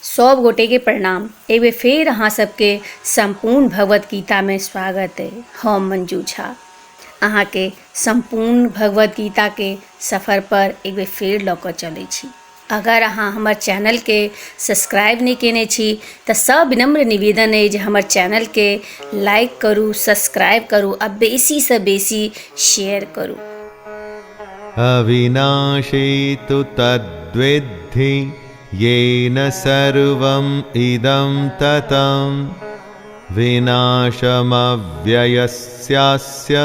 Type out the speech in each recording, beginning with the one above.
सब गोटेके प्रणाम। एक बेर फेर अहाँ सबके सम्पूर्ण भगवत गीतामे स्वागत अइ। हम मंजू झा अहाँके सम्पूर्ण भगवत गीताके सफर पर एक बेर फेर लऽ कऽ चलै छी। अगर अहाँ हमर चैनलके सब्सक्राइब नहि कयने छी तऽ सब विनम्र निवेदन अइ जे हमर चैनलके लाइक करू, सब्सक्राइब करू आ बेसीसँ बेसी शेयर करू। अविनाशी तु तद्विद्धि येन सर्वम् इदं ततं विनाशमव्ययस्यास्य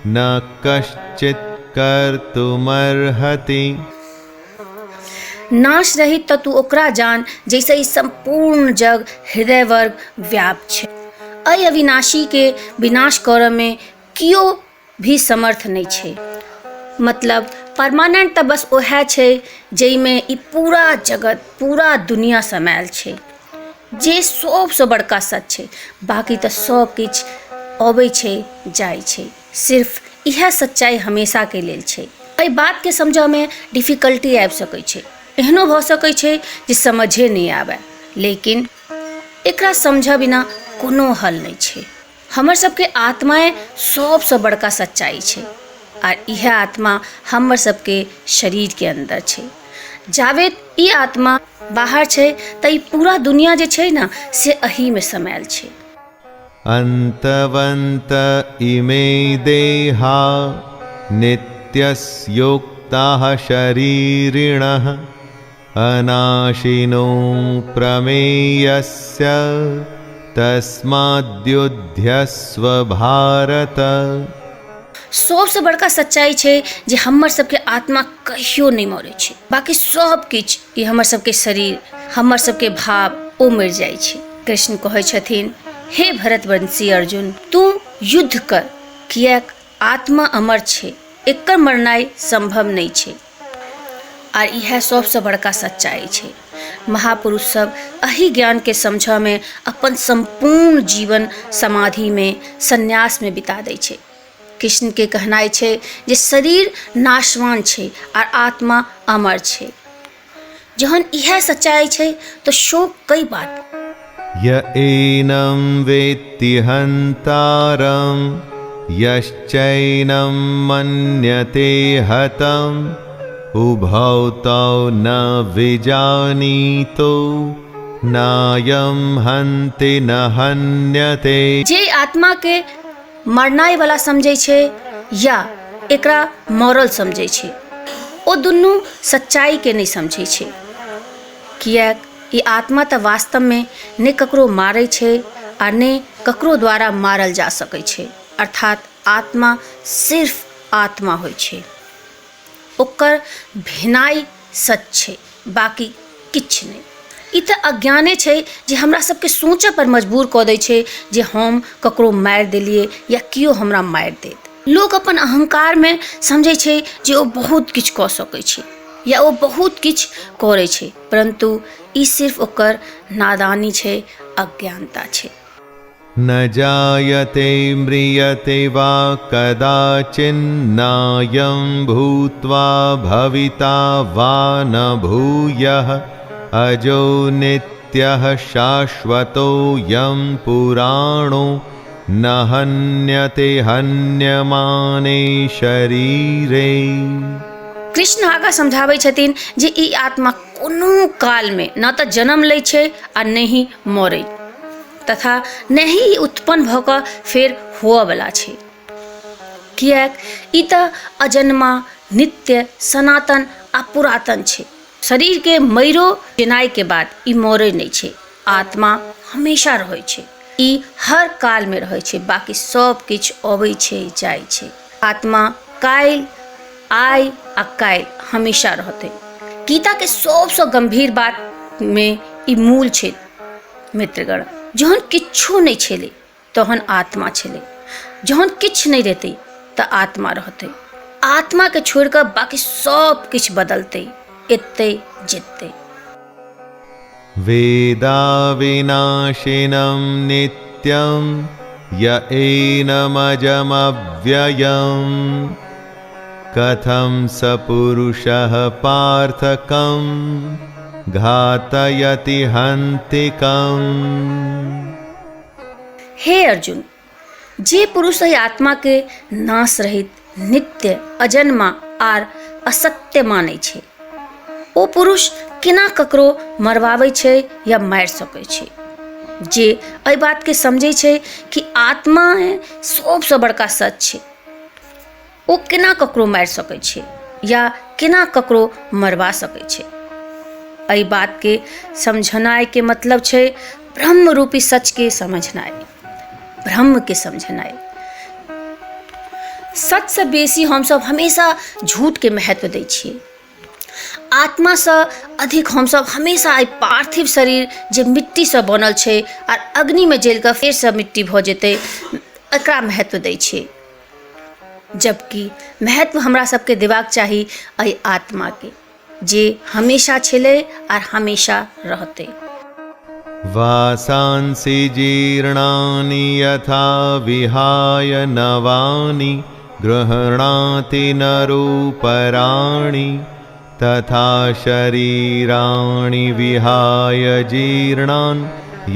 न कश्चित् कर्तुमर्हति। नाश रहित तऽ तू ओकरा जान जैसे ई सम्पूर्ण जग हृदय वर्ग व्याप्त छै। एहि अविनाशी के विनाश करऽ मे कियो भी समर्थ नहि छै। मतलब परमानेंट तऽ बस ओएह छै जाहिमे ई पूरा जगत पूरा दुनिया समायल छै, जे सबसँ बड़का सच छै। बाकी तऽ सब किछु अबै छै जाइ छै, सिर्फ इएह सच्चाइ हमेशाके लेल छै। एहि बातके समझऽमे डिफिकल्टी आबि सकै छै, एहनो भऽ सकै छै जे समझे नहि आबय, लेकिन एकरा समझऽ बिना कोनो हल नहि छै। हमर सबके आत्माएँ सबसँ बड़का सच्चाइ छै आर इएह आत्मा हमर सबके शरीरके अन्दर छै। जाबे ई आत्मा बाहर छै तऽ ई पूरा दुनिया जे छै ने से एहीमे समायल छै। अन्तवन्त इमे देहा नित्यस्योक्ताः शरीरिणः अनाशिनो प्रमेयस्य तस्माद्युध्यस्व भारत। सबसँ बड़का सच्चाइ छै जे हमर सबके आत्मा कहियो नहि मरै छै। बाकी सब किछु ई हमर सबके शरीर, हमर सबके भाव, ओ मरि जाइ छै। कृष्ण कहै छथिन, हे भरतवंशी अर्जुन, तू युद्ध कर, किएक आत्मा अमर छै, एकर मरनाइ सम्भव नहि छै। आर इएह सबसँ बड़का सच्चाइ छै। महापुरुष सब एहि ज्ञानके समझऽमे अपन सम्पूर्ण जीवन समाधिमे सन्यासमे बिता दै छै। कृष्णके कहनाइ छै जे शरीर नाशवान छै आर आत्मा अमर छै। जहन इएह सच्चाइ छै तऽ शोक कई बात। य एनं वेत्ति हन्तारं यश्चैनं मन्यते हतम् उभौ तौ न विजानीतो नायं हन्ति न हन्यते। जे आत्मा के मरनाइ वाला समझै छै या एकरा मरल समझै छै, ओ दुनू सच्चाई के नहि समझै छै। किएक ई आत्मा तऽ वास्तवमे नहि ककरो मारै छै आ नहि ककरो द्वारा मारल जा सकै छै। अर्थात आत्मा सिर्फ आत्मा होइ छै, ओकर भेनाइ सच छै, बाकी किछु नहि। ई तऽ अज्ञाने छै जे हमरा सबके सोचऽ पर मजबूर कऽ दै छै जे हम ककरो मारि देलियै या केओ हमरा मारि देत। लोक अपन अहंकारमे समझै छै जे ओ बहुत किछु कऽ सकै छै या ओ बहुत किछु करै छै, परन्तु ई सिर्फ ओकर नादानी छै, अज्ञानता छै। न जायते म्रियते वा कदाचिन्नायं भूत्वा भविता वा न भूयः अजो नित्यः शाश्वतोऽयं पुराणो न हन्यते हन्यमाने शरीरे। कृष्ण आगाँ समझाबै छथिन जे ई आत्मा कोनो कालमे न तऽ जन्म लै छै आ नहि मरै, तथा नहि ई उत्पन्न भऽ कऽ फेर हुअवला छै। किएक ई तऽ अजन्मा, नित्य, सनातन आ पुरातन छै। शरीरके मरियो जेनाइके बाद ई मरै नहि छै। आत्मा हमेशा रहै छै, ई हर कालमे रहै छै, बाकी सब किछु अबै छै जाइ छै। आत्मा काल्हि, आइ आ काल्हि हमेशा रहतै। गीताके सबसँ गम्भीर बातमे ई मूल छै मित्रगण, जहन किछु नहि छलै तहन आत्मा छलै, जहन किछु नहि रहतै तऽ आत्मा रहतै। आत्माके छोड़ि कऽ बाकी सब किछु बदलतै, एतै जेतै। वेदाविनाशिनं नित्यं य एनमजमव्ययम् कथं स पुरुषः पार्थकं घातयति हन्तिकम्। हे अर्जुन, जे पुरुष एहि आत्माके नाश रहित, नित्य, अजन्मा आर असत्य मानै छै, ओ पुरुष केना ककरो मरवाबै छै या मारि सकै छै? जे एहि बातके समझै छै कि आत्मा सबसँ बड़का सच छै, ओ केना ककरो मारि सकै छै या केना ककरो मरवा सकै छै? एहि बातके समझनाइके मतलब छै ब्रह्म रूपी सचके समझनाइ, ब्रह्मके समझनाइ। सचसँ बेसी हमसभ हमेशा झूठके महत्व दै छियै। आत्मासँ अधिक हमसभ हमेशा एहि पार्थिव शरीर जे मिट्टीसँ बनल छै आर अग्निमे जलि कऽ फेरसँ मिट्टी भऽ जेतै, एकरा महत्व दै छियै, जबकि महत्व हमरा सबके देबाक चाही एहि आत्माके, जे हमेशा छलै आर हमेशा रहतै। वासांसि जीर्णानि यथा विहाय नवानि गृह्णाति नरोपराणि तथा शरीराणि विहाय जीर्णान्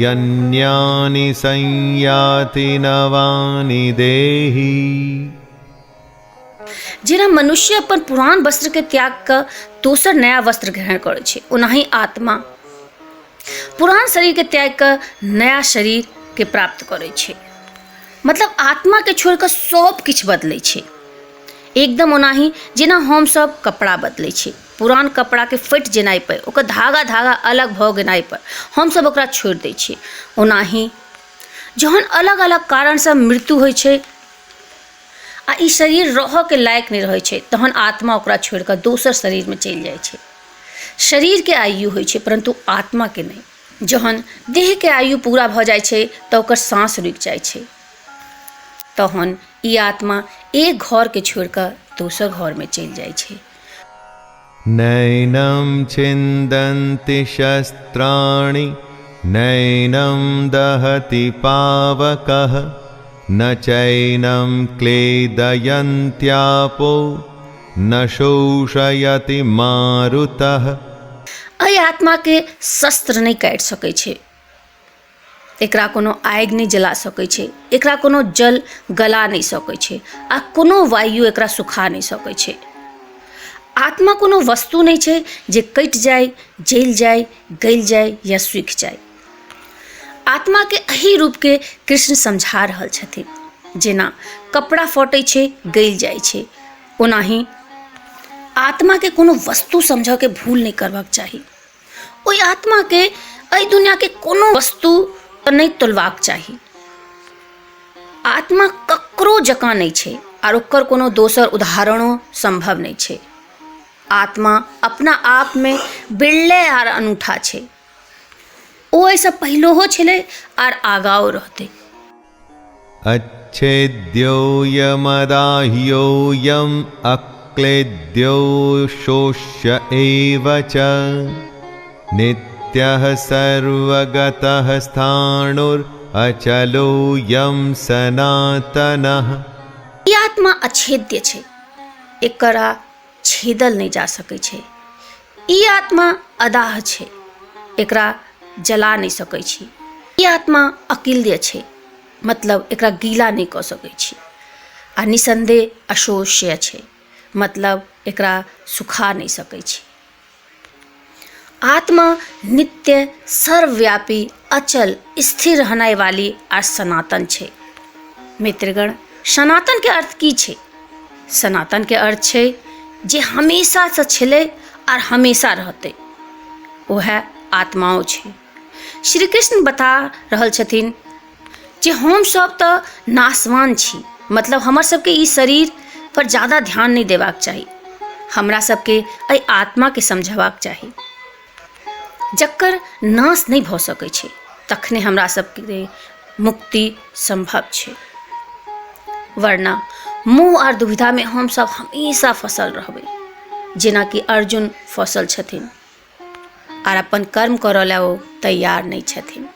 यन्यानि संयाति नवानि देहि। जेना मनुष्य अपन पुरान वस्त्र के त्याग कऽ दोसर नया वस्त्र ग्रहण करै छै, ओनाही आत्मा पुरान शरीर के त्याग कऽ नया शरीर के प्राप्त करै छै। मतलब आत्मा के छोड़ि कऽ सब किछु बदलै छै, एकदम ओनाही जेना हमसब कपड़ा बदलै छी। पुरान कपड़ाके फटि जेनाइ पर, ओकर धागा धागा अलग भऽ गेनाइ पर हमसब ओकरा छोड़ि दै छियै, ओनाही जहन अलग अलग कारणसँ मृत्यु होइ छै आ ई शरीर रहऽके लायक नहि रहै छै, तहन आत्मा ओकरा छोड़ि कऽ दोसर शरीरमे चलि जाइ छै। शरीरके आयु होइ छै परन्तु आत्माके नहि। जहन देहके आयु पूरा भऽ जाइ छै तऽ ओकर साँस रुकि जाइ छै, तहन ई आत्मा एक घरके छोड़ि कऽ दोसर घरमे चलि जाइ छै। नैनं छिन्दन्ति शस्त्राणि नैनं दहति पावकः न चैनं क्लेदयन्त्यापो न शोषयति मारुतः। एहि आत्माके शस्त्र नहि काटि सकै छै, एकरा कोनो आगि नहि जला सकै छै, एकरा कोनो जल गला नहि सकै छै आ कोनो वायु एकरा सुखा नहि सकै छै। आत्मा कोनो वस्तु नहि छै जे कटि जाय, जलि जाय, गलि जाय या सूखि जाय। आत्माके एहि रूपके कृष्ण समझा रहल छथिन। जेना कपड़ा फटै छै, गलि जाइ छै, ओनाही आत्माके कोनो वस्तु समझऽके भूल नहि करबाक चाही। ओहि आत्माके एहि दुनिआके कोनो वस्तु नहि तोलबाक चाही। आत्मा ककरो जकाँ नहि छै आर ओकर कोनो दोसर उदाहरणो सम्भव नहि छै। आत्मा अपना आपमे बिरले आर अनूठा छै। ओ एहिसँ पहिलहो छलै आर आगाओ रहतै। अच्छेद्योऽयमदाह्योऽयम् अक्लेद्यो शोष्य एव च नित्यः सर्वगतः स्थाणुरचलोऽयं सनातनः। ई आत्मा अछेद्य छै, एकरा छेदल नहि जा सकै छै। ई आत्मा अदाह छै, एकरा जला नहि सकै छी। ई आत्मा अकिल्य छै, मतलब एकरा गीला नहि कऽ सकै छी। आ निसन्देह अशोष्य छै, मतलब एकरा सुखा नहि सकै छी। आत्मा नित्य, सर्वव्यापी, अचल, स्थिर रहनाइ वाली आ सनातन छै। मित्रगण, सनातनके अर्थ की छै? सनातनके अर्थ छै जे हमेशासँ छलै आर हमेशा रहतै, उएह आत्माओ छै। श्री कृष्ण बता रहल छथिन जे हमसभ तऽ नाशवान छी, मतलब हमर सबके ई शरीर पर ज्यादा ध्यान नहि देबाक चाही। हमरा सबके एहि आत्माके समझबाक चाही जकर नाश नहि भऽ सकै छै, तखने हमरा सबके मुक्ति सम्भव छै, वरना मोह आर दुविधामे हमसभ हमेशा फँसल रहबै, जेनाकि अर्जुन फँसल छथिन आर अपन कर्म करऽ लए ओ तैयार नहि छथिन।